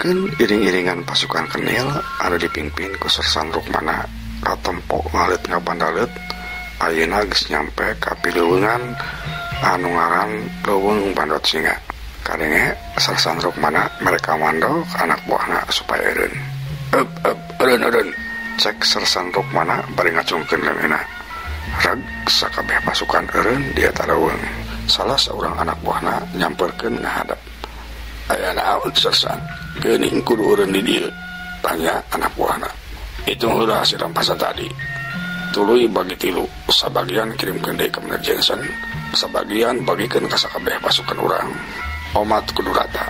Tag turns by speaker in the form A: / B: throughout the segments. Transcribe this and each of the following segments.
A: Sedengkeun iring-iringan pasukan kenil anu dipimpin ku Sersan Rukmana katempo ngaleut ngabandaleut ayeuna geus nyampe ka pileuweungan anu ngaran Leuweung Bandot Singa. Kadenge Sersan Rukmana mere kamando ka anak buahna supaya eureun. Eup eup eureun eureun cek Sersan Rukmana bari ngacungkeun leungeunna. Reg sakabeh pasukan eureun di eta leuweung. Salah saurang anak buahna nyamperkeun ngahadap. Aya naon Sersan? Geuning kudu eureun di dieu? Tanya anak buahna. Hitung heula hasil rampasan tadi. Tuluy bagi tilu, sabagian kirimkeun deui ka Meneer Jensen, sabagian bagikeun ka sakabeh pasukan urang. Omat kudu rata.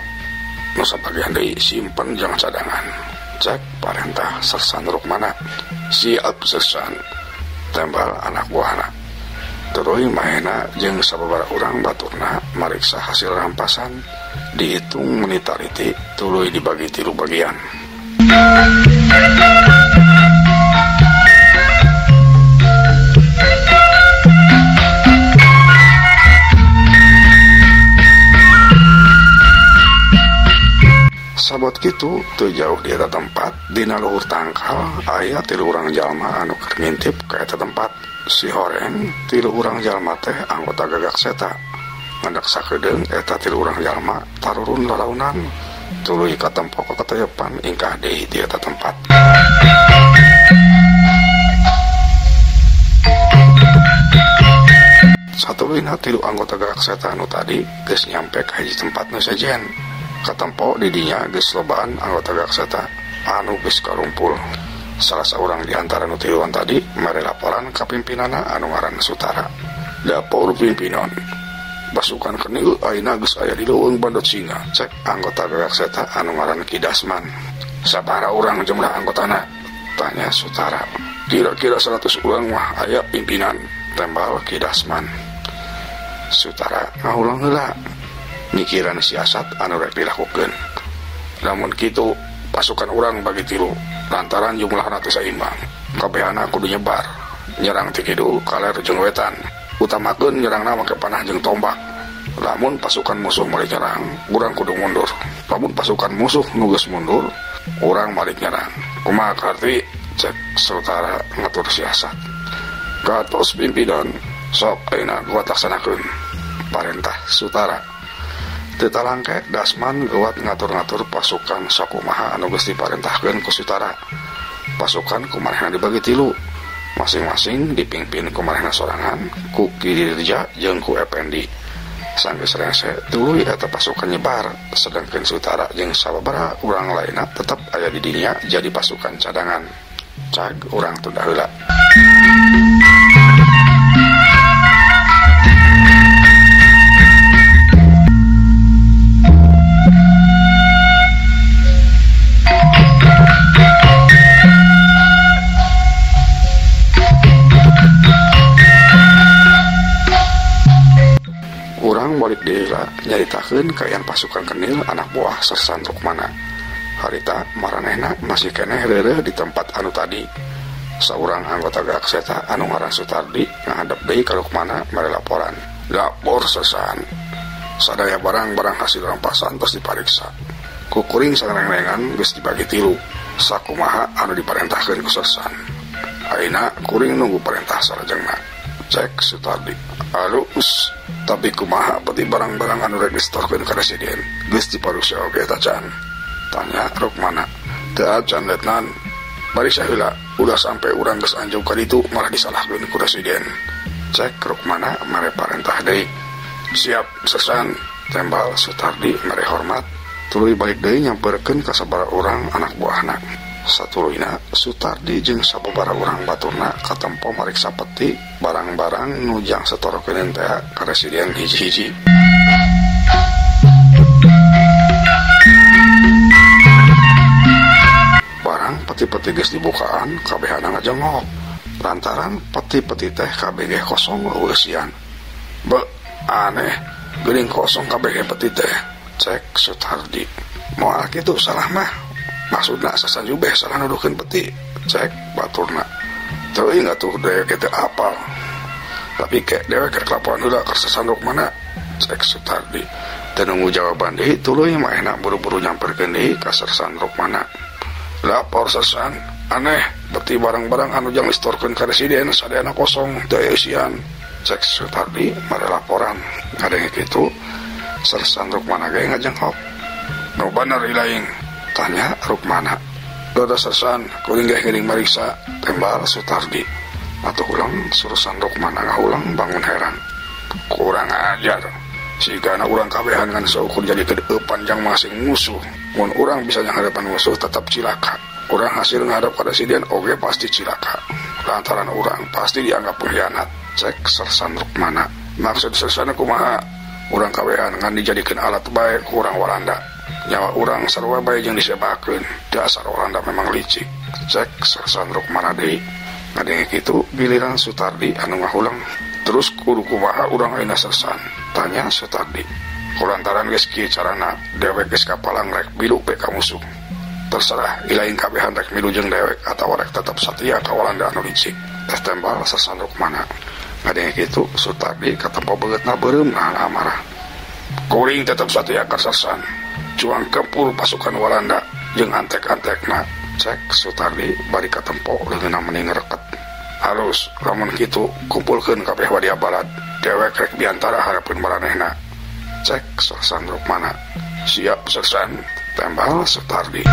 A: Nu sabagian deui simpen jang cadangan. Cek parentah Sersan Rukmana. Siap Sersan. Tembal anak buahna. Tuluy mahena jeung sababaraha urang baturna mariksa hasil rampasan dihitung menitaliti tuluy dibagi tilu bagian. Sabot kitu teu jauh di eta tempat dina luhur tangkal aya tilu urang jalma anu keur ngintip ka eta tempat. Si horeng tilu urang jalma teh anggota Gagak Seta. Ngandak sakedeung eta tilu urang jalma tarurun lalaunan tuluy katempo ka kateyepan ingkah deui di eta tempat. Satuluyna tilu anggota Gagak Seta anu tadi geus nyampe ka hiji tempat nu sejen. Katempo di dinya geus lobaan anggota Gagak Seta anu geus karumpul. Salah seorang di antara nu tiluan tadi mere laporan ka pimpinanna anu ngaran Sutara. Dapur pimpinan pasukan kenil ayeuna geus aya di Leuweung Bandot Singa. Cek anggota Gagak Seta anu ngaran Ki Dasman. Sabaraha urang jumlah anggotana? Tanya Sutara. Kira-kira 100 urang mah aya pimpinan, tembal Ki Dasman. Sutara ngahulang heula mikiran siasat anu rek dilakukeun. Lamun kitu pasukan urang bagi tilu lantaran jumlahna teu saimbang. Kabehana kudu nyebar, nyerang ti kidul, kaler jeung wetan. Utamakeun nyerangna make panah jeung tombak. Lamun pasukan musuh balik nyerang, urang kudu mundur. Lamun pasukan musuh nu geus mundur, urang balik nyerang. Kumaha karti? Cek Sutara ngatur siasat. Katos pimpinan, sok ayeuna gua laksanakeun. Parentah Sutara. Teu talangke Dasman geuwat ngatur-ngatur pasukan sakumaha anu geus diparentahkeun ku Sutara. Pasukan kumarehna dibagi tilu, masing-masing dipimpin kumarehna sorangan ku Ki Dirja jeung ku Ependi. Sanggeus rengse tuluy eta pasukan nyebar, sedangkeun Sutara jeung sababaraha urang lainna tetep aya di dinya jadi pasukan cadangan. Cag urang tunda heula. Urang balik deui nyaritakeun kaayaan pasukan kenil anak buah Sersan Rukmana. Harita maranehna masih keneh reureuh di tempat anu tadi. Saurang anggota Gagak Seta anu ngaran Sutardi ngahadep deui ka Rukmana mere laporan. Lapor Sersan, sadaya barang-barang hasil rampasan tos dipariksa. Ku kuring sareng-rengan geus dibagi tilu. Sakumaha anu diparentahkeun ku Sersan. Ayeuna kuring nunggu parentah salajengna. Cek Sutardi. Alus, tapi kumaha peti barang-barang anu rek disetorkeun ka residen geus dipariksa oge tacan? Tanya Rukmana. Teu acan letnan, pariksa heula, ulah sampe urang geus anjog ka ditu malah disalahkeun ku residen. Cek Rukmana mere parentah deui. Siap Sersan, tembal Sutardi mere hormat. Tuluy balik deui nyamperkeun ka sabaraha urang anak buahna. Satuluyna Sutardi jeung sababaraha urang baturna katempo mariksa peti barang-barang nu jang setorokeun teh ka residen hiji-hiji. Barang peti-peti geus dibukaan kabehana ngajengok lantaran peti-peti teh kabeh kosong eusian. Be aneh, geuning kosong kabeh peti teh, cek Sutardi. Moal kitu salah mah. Maksudna Sersan Jubeh salah nuduhkeun peti, cek baturna. Teuing atuh dewek teh apal. Tapi kek dewek rek laporan heula ka Sersan Rukmana, cek Sutardi. Teu nunggu jawaban deui tuluy maehna buru-buru nyamperkeun deui ka Sersan Rukmana. Lapor Sersan, aneh beti barang-barang anu jang distorkeun ka residen sadayana kosong teu aya isian. Cek Sutardi mare laporan. Ngadenge kitu Sersan Rukmana ge ngajenghok. Nu bener ilaing? Tanya Rukmana. Doda Sersan, kuring ge geuning mariksa, tembal Sutardi. Atuh ulang Sersan Rukmana ngahulang bangun heran. Kurang ajar. Sigana urang kabehan ngan saukur jadi kedeupan jang masing musuh. Mun urang bisa nyangharepan musuh tetap cilaka. Urang hasil ngadap ka residen oge pasti cilaka. Lantaran urang pasti dianggap pengkhianat. Cek Sersan Rukmana. Maksud Sersan kumaha? Urang kabehan ngan dijadikeun alat bae ku urang Walanda. Nyawa urang sarua bae jeung disebakeun. Dasar Walanda memang licik. Cek Sersan Rukmana deui. Ngadenge kitu giliran Sutardi anu ngahulang. Terus kudu kumaha urang ayeuna Sersan? Tanya Sutardi. Kulantaran geus kieu carana, dewek geus kapalang rek milu pe ka musuh. Terserah ilaing kabehan rek milu jeung dewek atawa rek tetep satia ka Walanda anu licik. Teh tembal Sersan Rukmana. Ngadenge kitu Sutardi katempo beungeutna beureum nahan amarah. Kuring tetep satia ka Sersan. Cuang kempur pasukan Walanda jeung antek-antekna. Cek Sutardi bari katempo leungeunna meni ngereket. Halus lamun kitu kumpulkeun kabeh wadia balad. Dewek rek biantara hareupeun maranehna. Cek Sersan Rukmana. Siap Sersan, tembal Sutardi.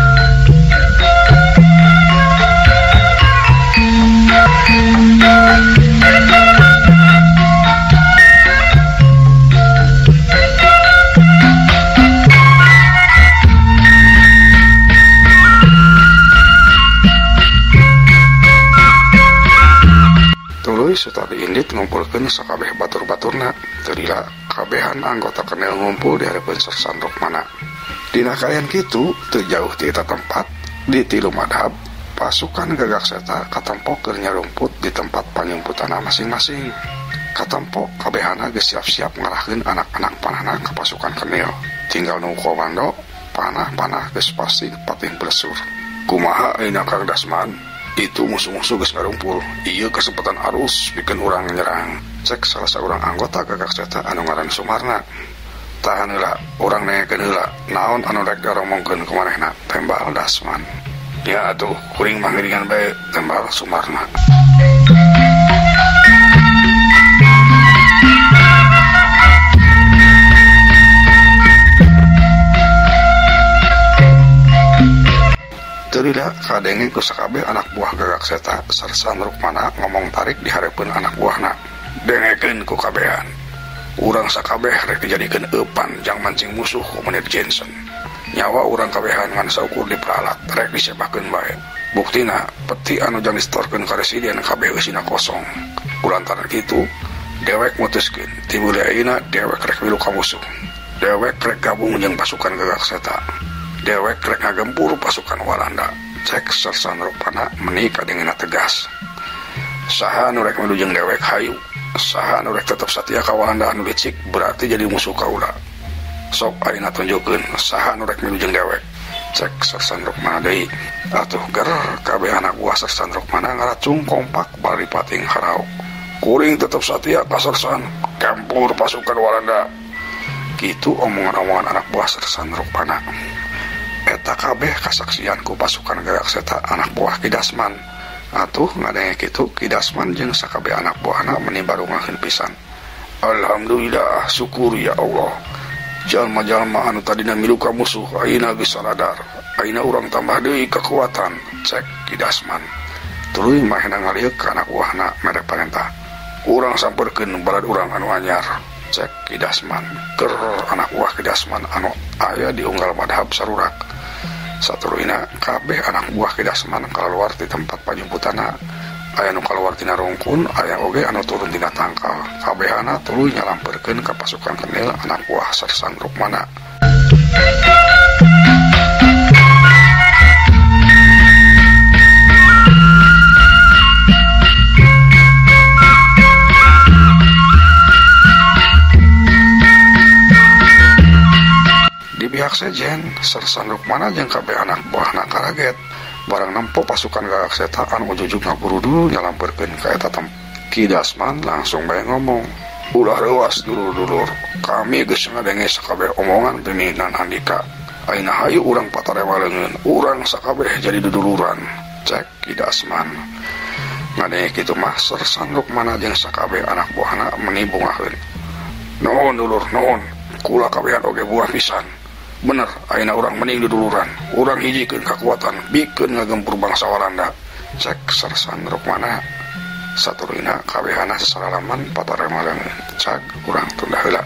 A: Tuluy Sutardi indit ngumpulkeun sakabeh batur-baturna. Teu lila kabehan anggota kenel ngumpul di hareupeun Sersan Rukmana. Dina kaayaan kitu teu jauh ti eta tempat di tilu madhab pasukan Gagak Seta katempo keur nyarumput di tempat panyumputanna masing-masing. Katempo kabehana geus siap-siap ngarahkeun anak-anak panahna ka pasukan kenel. Tinggal nunggu komando, panah-panah geus pasti patih blesur. Kumaha ayeuna Kang Dasman? Itu musuh-musuh geus ngarumpul. Ieu kesempatan arus bikin urang nyerang. Cek salah seorang anggota Gagak Seta anu ngaran Sumarna. Tahan heula, urang nengekeun heula. Naon anu rek daromongkeun ku manehna? Tembal Dasman. Ya atuh, kuring mah ngiringan bae, tembal Sumarna. Teu kadenge ku sakabeh anak buah Gagak Seta, Sersan Rukmana ngomong tarik di hareupeun anak buahna. Dengekeun ku kabehan. Urang sakabeh rek dijadikeun eupan jang mancing musuh ku Menir Jensen. Nyawa urang kabehan ngan saukur diperalat, rek disebakeun bae. Buktina peti anu jang distorkeun ka residen kabeh eusina kosong. Kulantaran kitu, dewek mutuskeun ti beuli ayeuna dewek rek milu ka musuh. Dewek rek gabung jeung pasukan Gagak Seta. Dewek rek ngagempur pasukan Walanda. Cek Sersan Rukmana meni kadengena tegas. Saha anu rek milu jeung dewek hayu. Saha anu rek tetep satia ka Walanda anu licik berarti jadi musuh kaula. Sok ayeuna tunjukkeun saha anu rek milu jeung dewek. Cek Sersan Rukmana deui. Atuh ger kabeh anak buah Sersan Rukmana ngaracung kompak bari pating haraok. Kuring tetep satia ka Sersan, kempur pasukan Walanda. Kitu omongan-omongan anak buah Sersan Rukmana. Eta kabeh kasaksian ku pasukan Gagak Seta anak buah Ki Dasman. Atuh ngadenge kitu Ki Dasman jeung sakabeh anak buahna meni barungakeun pisan. Alhamdulillah, syukur ya Allah. Jalma-jalma anu tadina milu ka musuh ayeuna geus saladar. Ayeuna urang tambah deui kekuatan, cek Ki Dasman. Tuluy mahena ngalieuk ka anak buahna mere parentah. Urang samperkeun balad urang anu anyar, cek Ki Dasman. Ker anak buah Ki Dasman anu aya di unggal madhab sarurak. Saturuyna kabeh anak buah Ki Dasman kaluar ti tempat panyumputanna. Aya nu kaluar tina rungkun, aya oge anu turun tina tangkal. Kabehana tuluy nyalamperkeun ka pasukan kenil anak buah Sersan Rukmana. Di pihak sejen, Sersan Rukmana jeung kabeh anak buahna karaget. Barang nempo pasukan Gagak Seta anu ujug-ujug ngaburudul nyalamperkeun ka eta tempat. Ki Dasman langsung bae ngomong, Ulah reuas dulur-dulur, kami geus ngadenge sakabeh omongan pimpinan Andika. Ayeuna hayu urang patarema leungeun, urang sakabeh jadi duduluran. Cek Ki Dasman. Ngadenge kitu mah Sersan Rukmana jeung sakabeh anak buahna meni bungaheun. Nuhun dulur, nuhun. Kula kabehan oge buah pisan. Bener, ayeuna urang mending duduluran. Urang hijikeun kakuatan, bikeun ngagempur bangsa Walanda. Cek Sersan Rukmana. Saturina kabehana sasaralaman patarema leungeun. Cag urang tunda heula.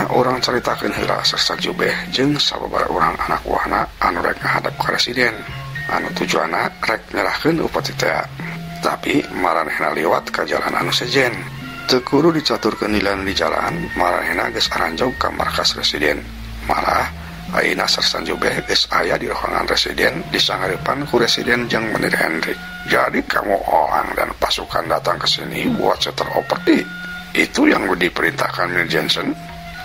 A: Urang caritakeun heula Sersan Jubeh jeung sababaraha urang anak buahna anu rek ngahadap ka residen anu tujuanna rek nyerahkeun upeti teh, tapi maranehna liwat ka jalan anu sejen. Teu kudu dicaturkeun lila di jalan, maranehna geus aranjog ka markas residen. Malah ayeuna Sersan Jubeh geus aya di ruangan residen disangareupan ku residen jeung Menir Hendrik. Jadi kamu orang dan pasukan datang ke sini buat setor upeti. Itu yang diperintahkan Menir Jensen?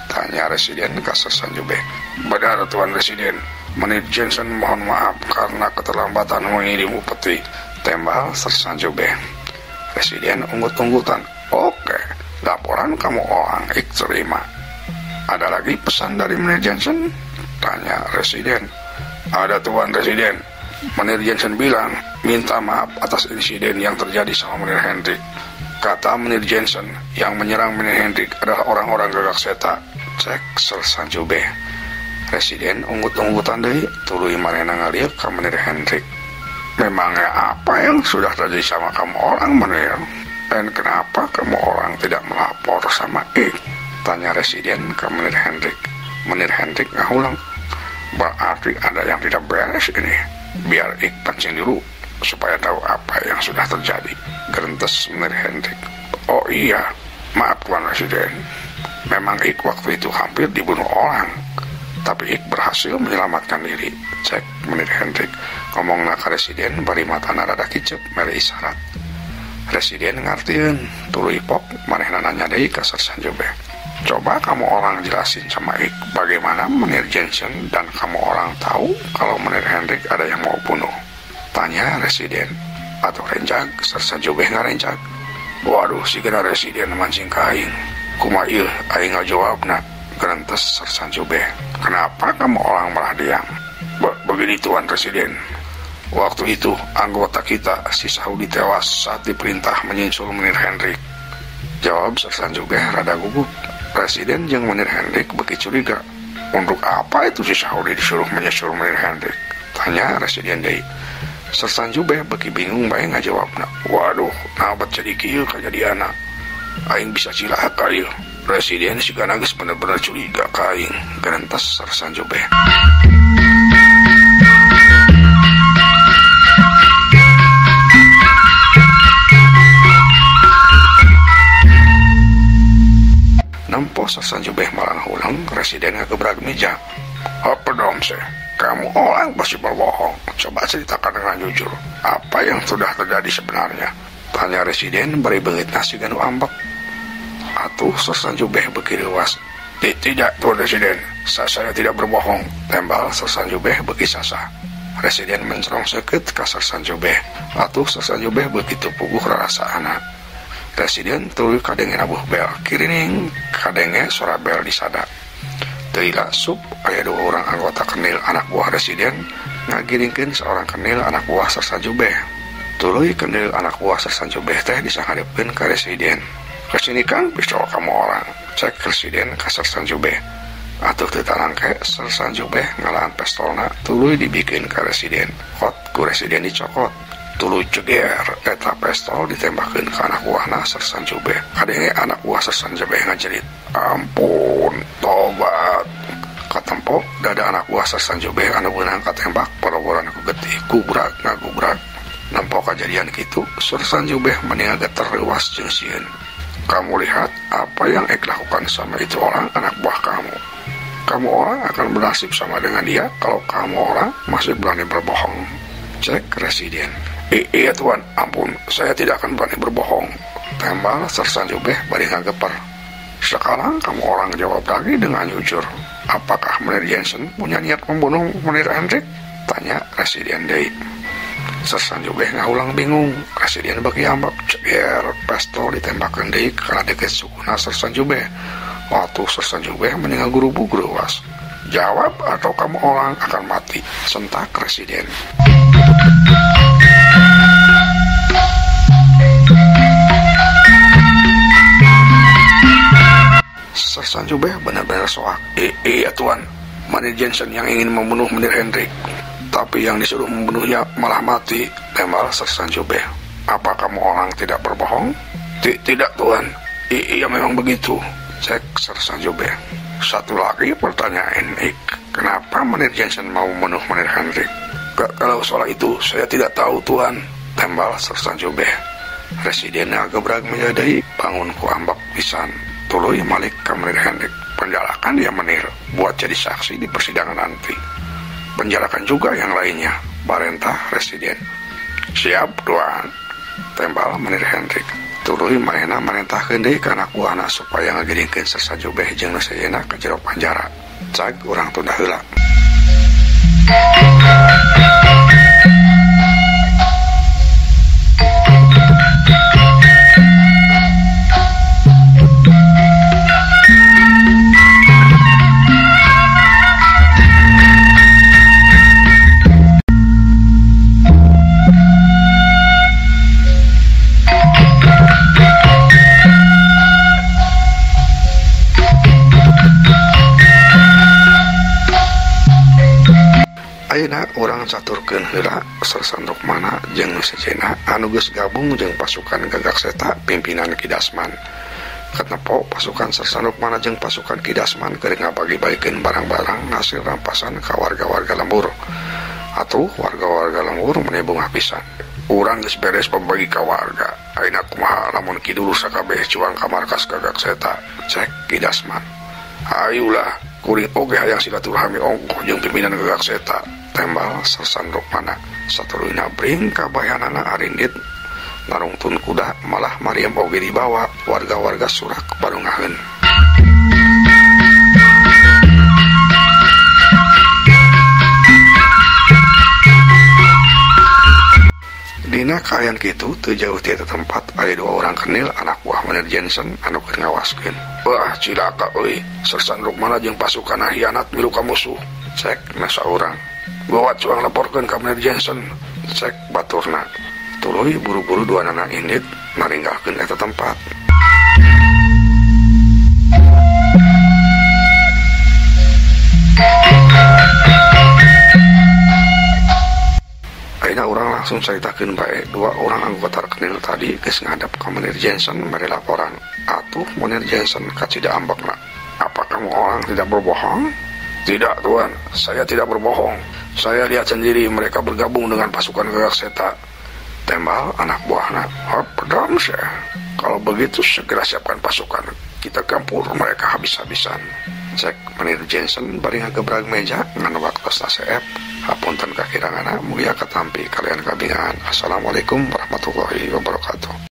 A: Tanya residen ke Sersan Jubeh. Benar Tuan Residen, Menir Jensen mohon maaf karena keterlambatan mengirim upeti. Tembal Sersan Jubeh. Residen unggut-unggutan. Oke, laporan kamu orang ik terima. Ada lagi pesan dari Menir Jensen? Tanya residen. Ada Tuan Residen. Menir Jensen bilang minta maaf atas insiden yang terjadi sama Menir Hendrik. Kata Menir Jensen, yang menyerang Menir Hendrik adalah orang-orang Gagak Seta. Cek Sersan Jubeh. Residen unggut-unggutan deui, tuluy manehna ngalieu ka Menir Hendrik. Memangnya apa yang sudah terjadi sama kamu orang, Menir? Dan kenapa kamu orang tidak melapor sama Ik? Tanya residen ke Menir Hendrik. Menir Hendrik ngahulang. Berarti ada yang tidak beres ini. Biar Ik pancing dulu supaya tahu apa yang sudah terjadi. Gerentes Menir Hendrik. Oh iya, maaf Tuan Residen. Memang Ik waktu itu hampir dibunuh orang, tapi Ik berhasil menyelamatkan diri. Cek Menir Hendrik. Ngomongna ka residen bari matana rada kicep mere isyarat. Residen ngartieun, tuluy pok manehna nanya deui ka Sersan Jubeh. Coba kamu orang jelasin sama Ik bagaimana Menir Jensen dan kamu orang tahu kalau Menir Hendrik ada yang mau bunuh. Tanya residen. Atau renjag, Sersan Jubeh ngarenjag. Waduh, sigana residen mancing ka aing. Kumaha ieu aing ngajawabna? Gerentes Sersan Jubeh. Kenapa kamu orang malah diam? Begini Tuan Residen. Waktu itu anggota kita si Saudi tewas saat diperintah menyusul Menir Hendrik. Jawab Sersan Jubeh rada gugup. Presiden jeung Menir Hendrik beki curiga. Untuk apa itu si Saudi disuruh menyusul Menir Hendrik? Tanya residen deui. Sersan Jubeh beki bingung bae ngajawabna. Waduh, nabat jadi kieu kajadianna. Aing bisa cilaka ieu. Presiden sigana geus bener-bener curiga ka aing. Gerentes Sersan Jubeh. Nempo Sersan Jubeh malang hulang, residen ngagebrag meja. Apa dong sih? Kamu orang pasti berbohong. Coba ceritakan dengan jujur. Apa yang sudah terjadi sebenarnya? Tanya residen bari beungit nasi ganu ambek. Atuh Sersan Jubeh beuki reuas. Tidak, Tuan Residen. Saya tidak berbohong. Tembal Sersan Jubeh beuki sasah. Residen mencerong seukeut ka Sersan Jubeh. Atuh Sersan Jubeh beuki teu puguh rarasaana. Residen tuluy kadenge nabuh bel. Kirining kadenge suara bel disada. Teu lila sup aya dua orang anggota kenil anak buah residen ngagiringkeun seorang kenil anak buah Sersan Jubeh. Tuluy kenil anak buah Sersan Jubeh teh disangarepkeun ka residen. Kesini kan pistol kamu orang. Cek residen ka Sersan Jubeh. Atuh teu tarangke Sersan Jubeh ngalaan pistolna tuluy dibikeun ka residen. Kot ku Ku residen dicokot. Tuluy ceger eta pistol ditembakeun ka anak buahna Sersan Jubeh. Kadenge anak buah Sersan Jubeh ngajerit, "Ampun, tobat." Katempo dada anak buah Sersan Jubeh anu beunang katembak poroboran ku getih gubrak ngagubrak. Nempo kajadian kitu, Sersan Jubeh mendingan geter reuas jeung sieun. Kamu lihat apa yang Ek lakukan sama itu orang anak buah kamu. Kamu orang akan bernasib sama dengan dia kalau kamu orang masih berani berbohong. Cek residen. Iya tuan, ampun, saya tidak akan berani berbohong. Tembal Sersan Jubeh bari ngageper. Sekarang kamu orang jawab lagi dengan jujur. Apakah Menir Jensen punya niat membunuh Menir Hendrik? Tanya residen deui. Sersan Jubeh ngahulang bingung. Residen bagi ambak ceger pistol ditembakeun deui kana deket sukuna Sersan Jubeh. Waktu Sersan Jubeh meninggal guru reuas. Jawab atau kamu orang akan mati, sentak residen. Sersan Jubeh benar-benar soak. Iya tuan, Menir Jensen yang ingin membunuh Menir Hendrik, tapi yang disuruh membunuhnya malah mati, tembal Sersan Jubeh. Apa kamu orang tidak berbohong? Tidak tuan. Iya memang begitu, cek Sersan Jubeh. Satu lagi pertanyaan Ik, kenapa Menir Jensen mau membunuh Menir Hendrik? Kalau soal itu saya tidak tahu tuan, tembal Sersan Jubeh. Residen agebrag menyadai bangun ku ambak pisan. Tuluy malik ka Menir Hendrik. Penjarakan dia Menir buat jadi saksi di persidangan nanti. Penjarakan juga yang lainnya, parentah residen. Siap tuan, tembal Menir Hendrik. Tuluy manehna marentahkeun deui ka anak buahna supaya ngagiringkeun Sersan Jubeh jeung nu sejenna ka jero panjara. Cag urang tunda heula. Ayeuna urang caturkeun heula Sersan Rukmana jeung nu sejenna anu geus gabung jeung pasukan Gagak Seta pimpinan Ki Dasman. Katempo pasukan Sersan Rukmana jeung pasukan Ki Dasman keur ngabagi-bagikeun barang-barang hasil rampasan ka warga-warga lembur. Atuh warga-warga lembur meni bungah pisan. Urang geus beres pambagi ka warga. Ayeuna kumaha lamun kidul sakabeh cuang ka markas Gagak Seta, cek Ki Dasman. Hayulah, kuring oge hayang silaturahmi ongkoh jeung pimpinan Gagak Seta, tembal Sersan Rukmana. Satuluyna bring kabayanana arindit narungtun kuda malah Mariam oge dibawa warga-warga surak barungaheun. Dina kaayaan kitu teu jauh ti eta tempat aya dua orang kenil anak buah Menir Jensen anu keur ngawaskeun. Wah cilaka euy, Sersan Rukmana jeung pasukan hianat milu ka musuh, cek na saurang. Gawat cuang laporkeun ka Menir Jensen, cek baturna. Tuluy buru-buru dua nana indit naringgalkeun eta tempat. Ayeuna urang langsung caritakeun bae dua orang anggota kenil tadi geus ngadep ka Menir Jensen bari laporan. Atuh Menir Jensen kacida ambekna. Apa kamu orang tidak berbohong? Tidak tuan, saya tidak berbohong. Saya lihat sendiri mereka bergabung dengan pasukan Gagak Seta, tembal anak buahna. Hop, pedam saya. Kalau begitu segera siapkan pasukan. Kita gempur mereka habis-habisan. Cek Menir Jensen bari ngagebrag meja ngan waktosna seep. Hapunten kakiranganna mugia katampi kalian kabingan. Assalamualaikum warahmatullahi wabarakatuh.